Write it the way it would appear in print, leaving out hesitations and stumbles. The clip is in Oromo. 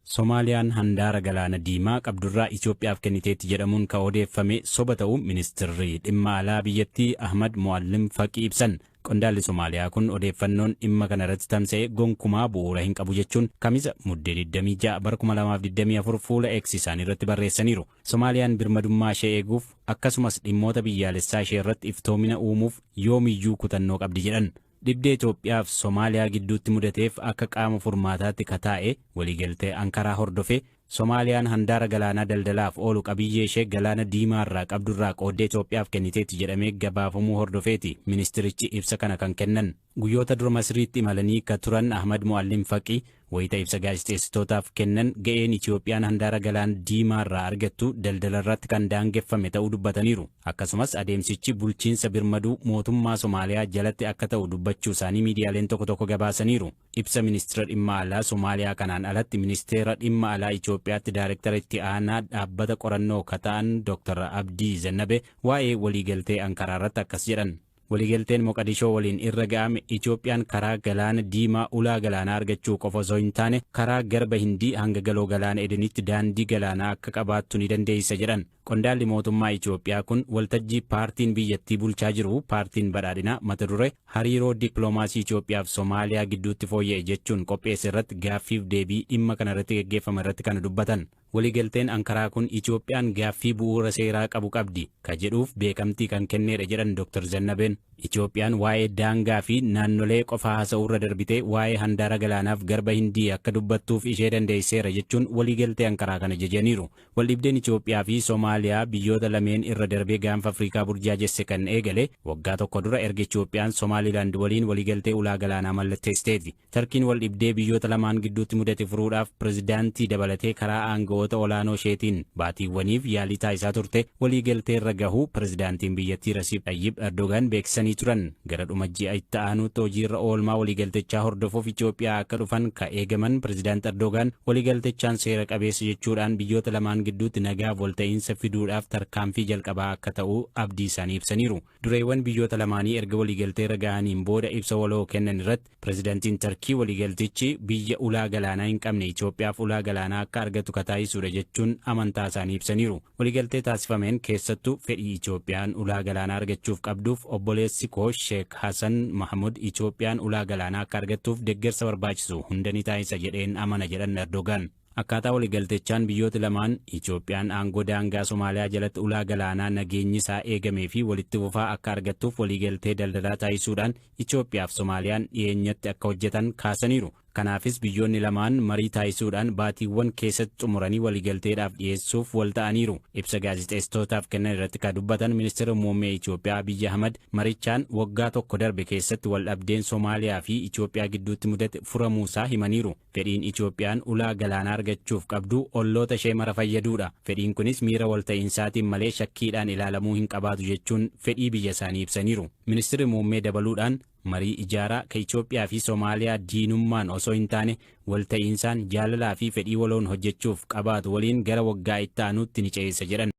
Somaaliyaan handaara galaana diimaa qabdurraa Itoophiyaaf kenniteetti jedhamuun kan odeeffame soba ta'uu ministeerri dhimma alaa biyyattii Ahmad Muallim Faqii ibsan. Qondaalli Somaaliyaa kun odeeffannoon dhimma kana irratti tamsa'e gonkumaa bu'uura hin qabu jechuun Kamisa Muddee 26 bara 2024 fuula X isaanii irratti barreessaniiru. Somaaliyaan birmadummaa ishee eeguuf akkasumas dhimmoota biyyaalessaa ishee irratti iftoomina uumuuf yoomiyyuu kutannoo qabdi jedhan. Dhibdee Itoophiyaa fi Somaaliyaa gidduutti mudateef akka qaama furmaataatti kataa'e waliigaltee Ankaraa hordofee Somaaliyaan handaara galaanaa daldalaaf oolu qabiyyee ishee galaana diimaa irraa qabdurraa qooddee Itoophiyaaf kenniteetti jedhamee gabaafamuu hordofeeti ministirichi ibsa kana kan kennan. Guyyoota dura Masriitti imalanii ka turan Ahmad Muallim Faqii wayita ibsa gaazexeessitootaaf kennan ga'een Itoophiyaan handaara galaana diimaa irraa argattu daldala irratti kan daangeffame ta'uu dubbataniiru. Akkasumas adeemsichi bulchiinsa birmaduu mootummaa Somaaliyaa jalatti akka ta'u dubbachuu isaanii miidiyaaleen tokko tokko gabaasaniiru. Ibsa ministeera dhimma alaa Somaaliyaa kanaan alatti ministeera dhimma alaa Itoophiyaatti daayirektara itti aanaa dhaabbata qorannoo kata'an Dr. Abdii Zannabe waa'ee waliigaltee Ankaraa irratti akkas jedhan. Waliigalteen Moqadishoo waliin irra ga'ame Itoophiyaan karaa galaana diimaa ulaa galaanaa argachuu qofa osoo hin taane karaa garba Hindii hanga galoo galaana Edenitti daandii galaanaa akka qabaattu ni dandeessisa jedhan. Qondaalli mootummaa Itoophiyaa kun waltajjii paartiin biyyattii bulchaa jiru paartiin badhaadhinaa mata duree hariiroo dippiloomaasii Itoophiyaa fi Somaaliyaa gidduutti fooyya'e jechuun qopheesse irratti gaaffiif deebii dhimma kana irratti gaggeeffame irratti kana dubbatan. Waliigalteen Ankaraa kun Itoophiyaan gaaffii bu'uura seeraa qabu qabdi ka jedhuuf beekamtii kan kenneedha jedhan Dr. Zannabeen. Itoophiyaan waa'ee daangaa fi naannolee qofa haasa'uurra darbitee waa'ee handaara galaanaaf garba Hindii akka dubbattuuf ishee dandeesseera jechuun waliigaltee Ankaraa kana jajaniiru. Waldhibdeen Itoophiyaa fi Somaaliyaa biyyoota lameen irra darbee gaanfa Afrikaa burjaajesse kan eegale waggaa tokko dura erga Itoophiyaan Somaalilaand waliin waliigaltee ulaa galaanaa mallatteessiteeti. Tarkiin waldhibdee biyyoota lamaan gidduutti mudate furuudhaaf pirezidaantii dabalatee karaa aangawoota olaanoo isheetiin baatiiwwaniif yaalii taasisaa turte waliigaltee irra gahuu pirezidaantiin biyyattii Rasiib Xayyib Erdogan beeksisanii turan. Gara dhuma ji'a itti aanutti hojiirra oolmaa waliigaltichaa hordofuuf Itoophiyaa akka dhufan ka eegaman pirezidaant Erdogan waliigaltichaan seera qabeessa jechuudhaan biyyoota lamaan gidduutti nagaaf walta'iinsa fiduudhaaf tarkaanfii jalqabaa akka ta'u abdii isaanii ibsaniiru. Dureewwan biyyoota lamaanii erga waliigaltee irra gahaniin booda ibsa waloo kennan irratti pirezidaantiin Tarkii waliigaltichi biyya ulaa galaanaa hin qabne Itoophiyaaf ulaa galaanaa akka argatu ka taasisudha jechuun amantaa isaanii ibsaniiru. Waliigaltee taasifameen keessattuu fedhii Itoophiyaan ulaa galaanaa argachuuf qabduuf obboleessi koo Sheek Hasan Mahmud Itoophiyaan ulaa galaanaa akka argattuuf deeggarsa barbaachisu hunda ni taasisa jedheen amana jedhan Erdogan. Akkaataa waliigaltichaan biyyooti lamaan Itoophiyaan aangoo daangaa Somaaliyaa jalatti ulaa galaanaa nageenyi isaa eegamee fi walitti fufaa akka argattuuf waliigaltee daldalaa taasisuudhaan Itoophiyaa fi Somaaliyaan dhiyeenyatti akka hojjetan kaasaniiru. Kanaafis biyyoonni lamaan marii taasisuudhaan baatiiwwan keessatti xumuranii waliigalteedhaaf dhiyeessuuf wal ta'aniiru. Ibsa gaazexeessitootaaf kennan irratti kan dubbatan ministeera muummee Itoophiyaa Abiyyi Ahmad marichaan waggaa tokko darbe keessatti wal dhabdeen Somaaliyaa fi Itoophiyaa gidduutti mudate furamuusaa himaniiru. Fedhiin Itoophiyaan ulaa galaanaa argachuuf qabdu olloota ishee mara fayyaduudha. Fedhiin kunis miira walta'iinsaatiin malee shakkiidhaan ilaalamuu hin qabaatu jechuun fedhii biyya isaanii ibsaniiru. Ministeerri muummee dabaluudhaan marii ijaaraa ka Itoophiyaa fi Somaaliyaa diinummaan osoo hin taane walta'iinsaan jaalalaa fi fedhii waloon hojjechuuf qabaatu waliin gara waggaa itti aanutti ni ce'isa jedhan.